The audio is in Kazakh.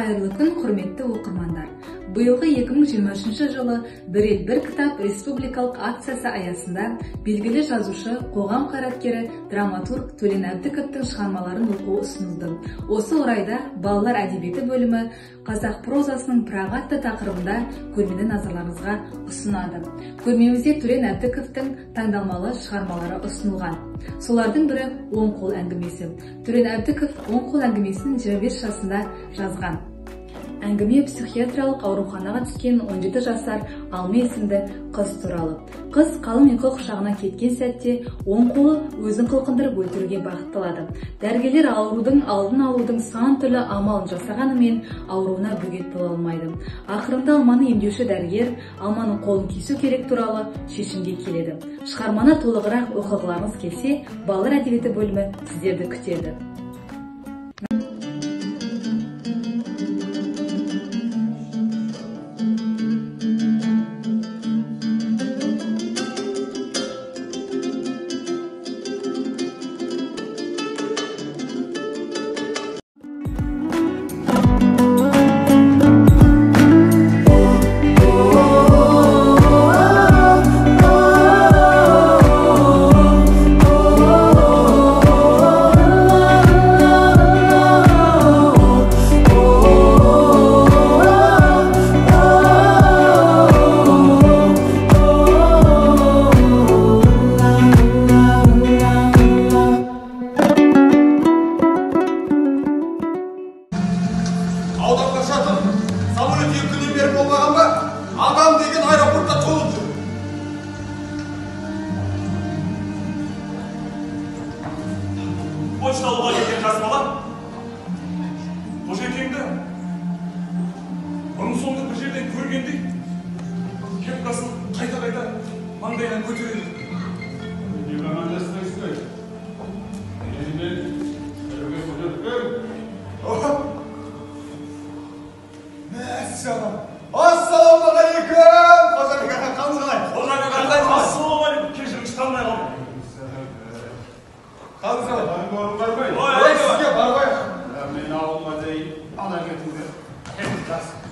Қайырлы күн, құрметті оқырмандар. Биылғы 2023 жылы «Бір ел бір кітап» республикалық акциясы аясында белгілі жазушы, қоғам қайраткері, драматург Төлен Әбдіковтің шығармаларын оқу ұсынылды. Осы орайда балалар әдебиеті бөлімі «Қазақ прозасының пырағы» атты тақырыбында көрмені назарларыңызға ұсынады. Көрмемізде Төлен Әбдіковтің таңдалмалы шығармалары ұсынылған. Солардың бірі «Оң қол әңгімесі». Төлен Әбдіков «Оң қол әңгімесін» 25 жасында жазған. Әңгіме психиатриялық ауруханаға түскен 17 жасар Алма есімді қыз туралы. Қыз қалың ұйқы құшағына кеткен сәтте оң қолы өзін қылқындырып өлтіруге бағытталады. Дәрігерлер аурудың алдын алудың сан түрлі амалын жасағанымен ауруына бөгет бола алмайды. Ақырында Алманы емдеуші дәрігер Алманың қолын кесу керек туралы шешімге келеді. Шығарманы толығырақ оқығыларыңыз келсе, балалар әдебиеті бөлімі сіздерді күтеді. Самолет 2 күннен бері болмаған ба? Адам деген аэропортта толып жүр. Почта алуға келген жас бала Қожекеңді бұрын соңды бір жерден көргендей кепкасын қайта-қайта маңдайынан көтереді. Неге амандаспайсыз? Менімен бірге Қожекең. Мәссаған! Ассалаумағалейкум! Қожабек аға, қалыңыз қалай? Қожабек аға, ассалаумағалейкум! Кешіріңіз, танымай қалдым. Қалыңыз қалай? Бармай. Ой, сізге бармай. Мен ауылға дейін ала кетіңдер. Жақсы.